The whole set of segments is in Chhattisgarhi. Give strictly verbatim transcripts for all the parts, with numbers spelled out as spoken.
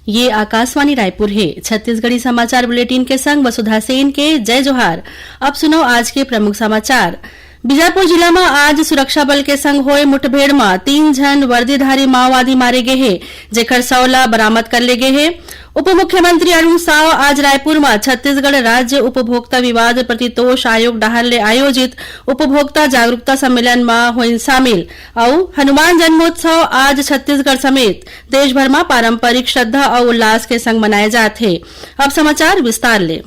ये आकाशवाणी रायपुर हे। छत्तीसगढ़ी समाचार बुलेटिन के संग वसुधा सेन के जय जोहार। अब सुनव आज के प्रमुख समाचार। बीजापुर जिला म आज सुरक्षा बल के संग होए मुठभेड़ म तीन झन वर्दीधारी माओवादी मारे गे हे, जेकर शव ल बरामद कर ले गे हे। उप मुख्यमंत्री अरुण साव आज रायपुर म छत्तीसगढ़ राज्य उपभोक्ता विवाद प्रतितोष आयोग डहार ले आयोजित उपभोक्ता जागरूकता सम्मेलन म होइन शामिल। अउ हनुमान जन्मोत्सव आज छत्तीसगढ़ समेत देश भर म पारंपरिक श्रद्धा अउ उल्लास के संग मनाए जात हे। अब समाचार विस्तार ले।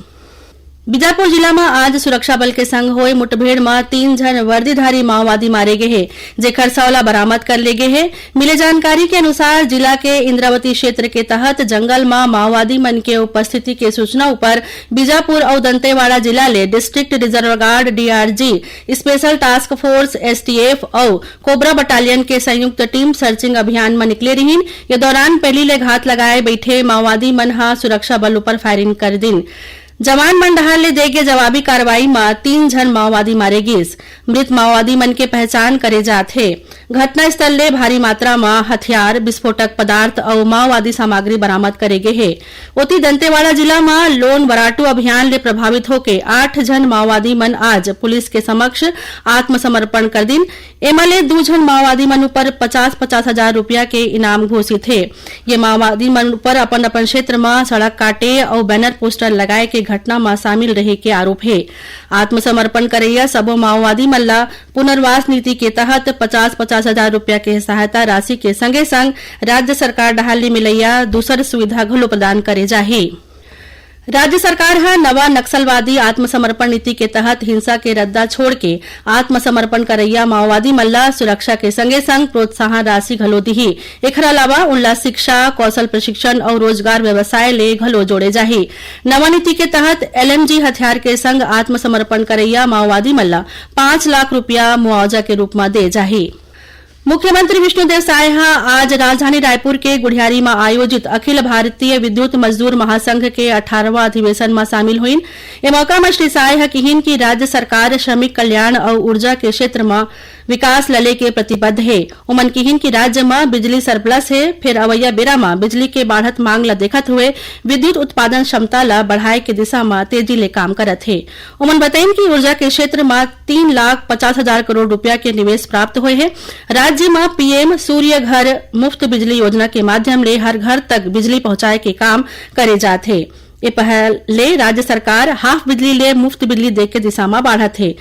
बीजापुर जिला म आज सुरक्षा बल के संग होए मुठभेड़ म तीन झन वर्दीधारी माओवादी मारे गे हे, जेकर शव ला बरामद कर ले गे हे। मिले जानकारी के अनुसार, जिला के इंद्रावती क्षेत्र के तहत जंगल म माओवादी मन के उपस्थिति के सूचना उपर बीजापुर अउ दंतेवाड़ा जिला ले district reserve guard, DRG, special task force, STF, अउ कोबरा बटालियन के संयुक्त टीम सर्चिंग अभियान म निकले रिहीन। ये दौरान पहिली ले घात लगाए बइठे माओवादी मन ह सुरक्षा बल उपर फायरिंग कर दिन। जवान मन डहार ले दे गे जवाबी कार्रवाई म तीन झन माओवादी मारे गिस। मृत माओवादी मन के पहचान करे जात हे। घटनास्थल ले भारी मात्रा म हथियार, विस्फोटक पदार्थ अउ माओवादी सामग्री बरामद करे गे हे। ओती, दंतेवाड़ा जिला म लोन वराटू अभियान ले प्रभावित होके आठ झन माओवादी मन आज पुलिस के समक्ष आत्मसमर्पण कर दिन। एमा ले दू झन माओवादी मन ऊपर पचास पचास हजार रुपया के इनाम घोषित हे। ये माओवादी मन ऊपर अपन-अपन क्षेत्र म सड़क काटे अउ बैनर पोस्टर लगाए के घटना म शामिल रहे के आरोप हे। आत्मसमर्पण करइया सबो माओवादी मन ल पुनर्वास नीति के तहत पचास पचास हजार रुपया के सहायता राशि के संगे संग राज्य सरकार डहार ले मिलइया दूसर सुविधा घलो प्रदान करे जाही। राज्य सरकार ह नवा नक्सलवादी आत्मसमर्पण नीति के तहत हिंसा के रद्दा छोड़ के आत्मसमर्पण करइया माओवादी मन ल सुरक्षा के संगे संग प्रोत्साहन राशि घलो दिही। एखर अलावा उनला शिक्षा, कौशल प्रशिक्षण अउ रोजगार व्यवसाय ले घलो जोड़े जाही। नवा नीति के तहत एलएमजी हथियार के संग आत्मसमर्पण करइया माओवादी मन ल पाँच लाख रुपया मुआवजा के रूप म दे जाही। मुख्यमंत्री विष्णुदेव साय ह आज राजधानी रायपुर के गुढ़ियारी म आयोजित अखिल भारतीय विद्युत मजदूर महासंघ के अठारहवाँ अधिवेशन म शामिल होइन। ए मौका म श्री साय ह किहिन कि राज्य सरकार श्रमिक कल्याण अउ ऊर्जा के क्षेत्र म विकास ल लेके प्रतिबद्ध हे। उमन किहिन कि राज्य म बिजली सरप्लस हे, फेर अवइया बेरा म बिजली के बाढ़त मांग ल देखत हुए विद्युत उत्पादन क्षमता ल बढ़ाए के दिशा म तेजी ले काम करत हे। उमन बतइन कि ऊर्जा के क्षेत्र म तीन लाख पचास हजार करोड़ रुपया के निवेश प्राप्त होए हे। राज्य म पीएम सूर्य घर मुफ्त बिजली योजना के माध्यम ले हर घर तक बिजली पहुंचाए के काम करे जात हे। ए पहल ले राज्य सरकार हाफ बिजली ले मुफ्त बिजली दे के दिशा म बाढ़त हे।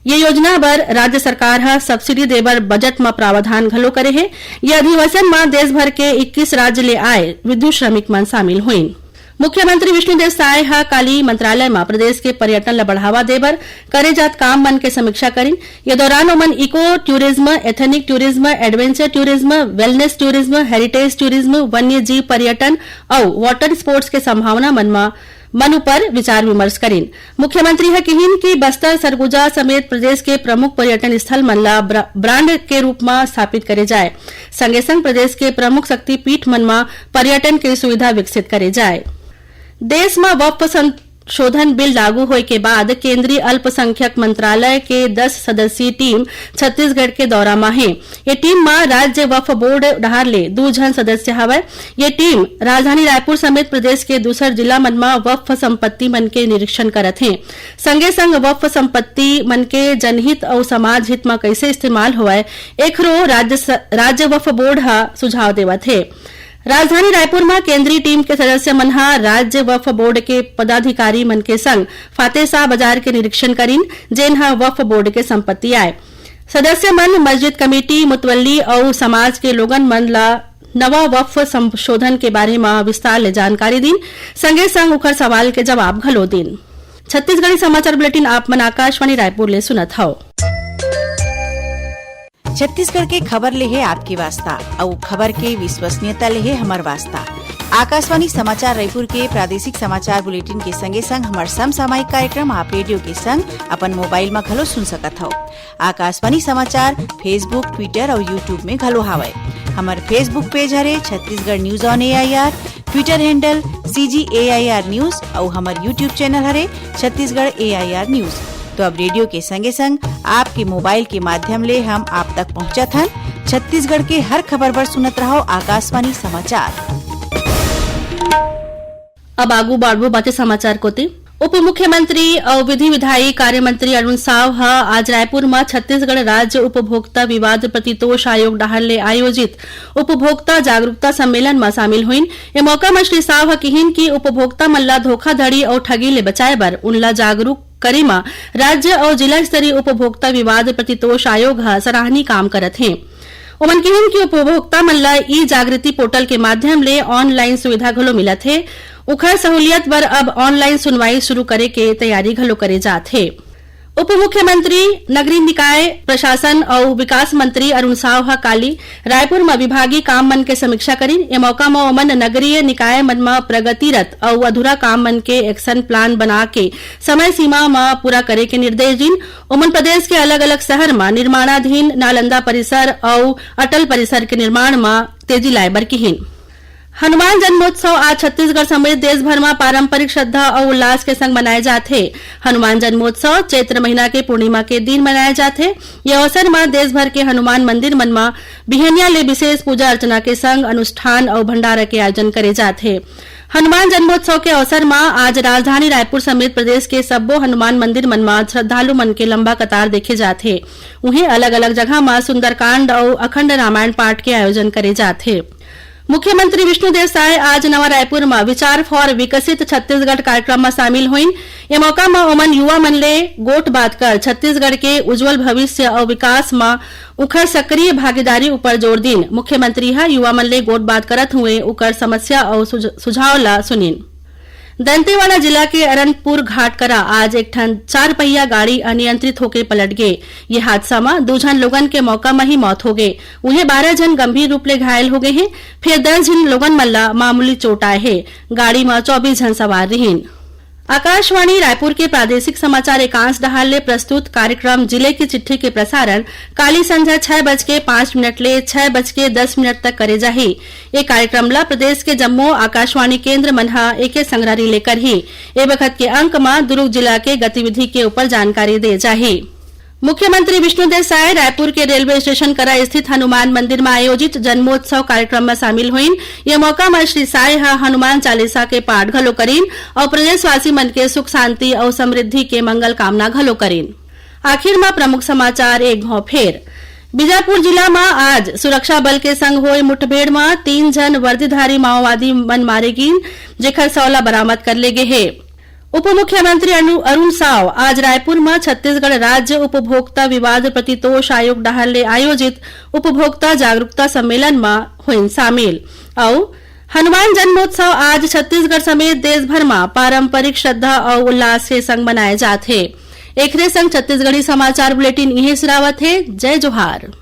ये योजना बर राज्य सरकार ह सब्सिडी दे बर बजट म प्रावधान घलो करे हे। ये अधिवेशन म देश भर के इक्कीस राज्य ले आए विद्युत श्रमिक मन शामिल होइन। मुख्यमंत्री विष्णुदेव साय ह काली मंत्रालय म प्रदेश के पर्यटन ल बढ़ावा दे बर करे जात काम मन के समीक्षा करिन। ये दौरान ओमन eco tourism, ethnic tourism, adventure tourism, wellness tourism, heritage tourism, वन्य जीव पर्यटन अउ वाटर स्पोर्ट्स के संभावना मन म, मन उपर विचार विमर्श करिन। मुख्यमंत्री ह किहिन कि बस्तर, सरगुजा समेत प्रदेश के प्रमुख पर्यटन स्थल मन ल ब्रा-, ब्रांड के रूप म स्थापित करे जाए। संगे संग प्रदेश के प्रमुख शक्तिपीठ मन म पर्यटन के सुविधा विकसित करे जाए। देश म वक्फ संशोधन बिल लागू होए के बाद केंद्रीय अल्पसंख्यक मंत्रालय के दस सदस्यीय टीम छत्तीसगढ़ के दौरा म हे। ये टीम म राज्य वक्फ बोर्ड डहार ले दू झन सदस्य हवय। ये टीम राजधानी रायपुर समेत प्रदेश के दूसर जिला मन म वक्फ संपत्ति मन के निरीक्षण करत हे। संगे संग वक्फ संपत्ति मन के जनहित अउ समाज हित म कइसे इस्तेमाल होवय, एखरो राज्य स-, राज्य वक्फ बोर्ड ह सुझाव देवत हे। राजधानी रायपुर म केंद्रीय टीम के सदस्य मन ह राज्य वक्फ बोर्ड के पदाधिकारी मन के संग फातेशाह बाजार के निरीक्षण करिन, जेन ह वक्फ बोर्ड के संपत्ति आय। सदस्य मन मस्जिद कमेटी, मुतवल्ली अउ समाज के लोगन मन ल नवा वक्फ संशोधन के बारे म विस्तार ले जानकारी दिन, संगे संग उखर सवाल के जवाब घलो दिन। छत्तीसगढ़ी समाचार बुलेटिन आप मन आकाशवाणी रायपुर ले सुनत हव। छत्तीसगढ़ के खबर ले हे आपके वास्ता, अउ खबर के विश्वसनीयता ले हे हमर वास्ता। आकाशवाणी समाचार रायपुर के प्रादेशिक समाचार बुलेटिन के संगे संग हमर समसामयिक कार्यक्रम आप रेडियो के संग अपन मोबाइल म घलो सुन सकत हव। आकाशवाणी समाचार Facebook, Twitter अउ YouTube में घलो हावय। हमर Facebook पेज हरे Chhattisgarh news on AIR, Twitter handle CG AIR news अउ हमर YouTube चैनल हरे छत्तीसगढ़ एआईआर न्यूज। तो अब रेडियो के संगे संग आपके मोबाइल के माध्यम ले हम आप तक पहुंचत हन। छत्तीसगढ़ के हर खबर बर सुनत रहव आकाशवाणी समाचार। अब आगू बढ़बो बाते समाचार कोति। उप मुख्यमंत्री अउ विधि विधायी कार्य मंत्री अरुण साव ह आज रायपुर म छत्तीसगढ़ राज्य उपभोक्ता विवाद प्रतितोष आयोग डहार ले आयोजित उपभोक्ता जागरूकता सम्मेलन म शामिल होइन। ए मौका म श्री साव ह किहिन कि उपभोक्ता मन ल धोखाधड़ी अउ ठगी ले बचाए बर उनला जागरूक करे म राज्य अउ जिला स्तरीय उपभोक्ता विवाद प्रतितोष आयोग ह सराहनीय काम करत हे। ओमन किहिन कि उपभोक्ता मन ल ई जागृति पोर्टल के माध्यम ले ऑनलाइन सुविधा घलो मिलत हे। उखर सहूलियत बर अब ऑनलाइन सुनवाई शुरू करे के तैयारी घलो करे जात हे। उप मुख्यमंत्री, नगरीय निकाय प्रशासन अउ विकास मंत्री अरुण साव ह काली रायपुर म विभागीय काम मन के समीक्षा करिन। ए मौका म ओमन नगरीय निकाय मन म प्रगतिरत अउ अधूरा काम मन के एक्शन प्लान बना के समय सीमा म पूरा करे के निर्देश दीन। ओमन प्रदेश के अलग-अलग शहर म निर्माणाधीन नालंदा परिसर अउ अटल परिसर के निर्माण म तेजी लाए बर किहिन। हनुमान जन्मोत्सव आज छत्तीसगढ़ समेत देश भर म पारंपरिक श्रद्धा अउ उल्लास के संग मनाए जात हे। हनुमान जन्मोत्सव चैत्र महीना के पूर्णिमा के दिन मनाए जात हे। ये अवसर म देश भर के हनुमान मंदिर मन म बिहनिया ले विशेष पूजा अर्चना के संग अनुष्ठान अउ भंडारा के आयोजन करे जात हे। हनुमान जन्मोत्सव के अवसर म आज राजधानी रायपुर समेत प्रदेश के सब्बो हनुमान मंदिर मन म श्रद्धालु मन के लंबा कतार देखे जात हे। उहें, अलग-अलग जगह म सुंदरकांड अउ अखंड रामायण पाठ के आयोजन करे जात हे। मुख्यमंत्री विष्णुदेव साय आज नवा रायपुर म विचार फॉर विकसित छत्तीसगढ़ कार्यक्रम म शामिल होइन। ए मौका म ओमन युवा मन ले गोठ बात कर छत्तीसगढ़ के उज्जवल भविष्य अउ विकास म उखर सक्रिय भागीदारी ऊपर जोर दीन। मुख्यमंत्री ह युवा मन ले गोठ बात करत हुए उकर समस्या अउ सुझ-, सुझाव ला सुनिन। दंतेवाड़ा जिला के अरनपुर घाट करा आज एक ठन चार पहिया गाड़ी अनियंत्रित होके पलट गे। ये हादसा म दू झन लोगन के मौका म ही मौत हो गे। उहें, बारह झन गंभीर रूप ले घायल हो गे हे, फेर दस झन लोगन मन ला मामूली चोट आए हे। गाड़ी म चौबीस झन सवार रिहिन। आकाशवाणी रायपुर के प्रादेशिक समाचार एकांश डहार ले प्रस्तुत कार्यक्रम जिले की चिट्ठी के प्रसारण काली संझा छह बज के पाँच मिनट ले छह बज के दस मिनट तक करे जाही। ये कार्यक्रम ला प्रदेश के जम्मो आकाशवाणी केंद्र मन ह एके संग रिले करही। ए बखत के अंक म दुर्ग जिला के गतिविधि के ऊपर जानकारी दे जाही। मुख्यमंत्री विष्णुदेव साय रायपुर के रेलवे स्टेशन करा स्थित हनुमान मंदिर म आयोजित जन्मोत्सव कार्यक्रम म शामिल होइन। ये मौका म श्री साय ह हनुमान चालीसा के पाठ घलो करिन अउ प्रदेशवासी मन के सुख शांति अउ समृद्धि के मंगल कामना घलो करिन। आखिर म प्रमुख समाचार एक घाव फेर। बीजापुर जिला म आज सुरक्षा बल के संग होए मुठभेड़ म तीन झन वर्दीधारी माओवादी मन मारे गिन, जेखर शव ला बरामद कर ले गे हे। उप मुख्यमंत्री अनु-, अरुण साव आज रायपुर म छत्तीसगढ़ राज्य उपभोक्ता विवाद प्रतितोष आयोग डहार ले आयोजित उपभोक्ता जागरूकता सम्मेलन म होइन शामिल। अउ हनुमान जन्मोत्सव आज छत्तीसगढ़ समेत देश भर म पारंपरिक श्रद्धा अउ उल्लास के संग मनाए जात हे। एखरे संग छत्तीसगढ़ी समाचार बुलेटिन इहें सिरावत हे। जय जोहार।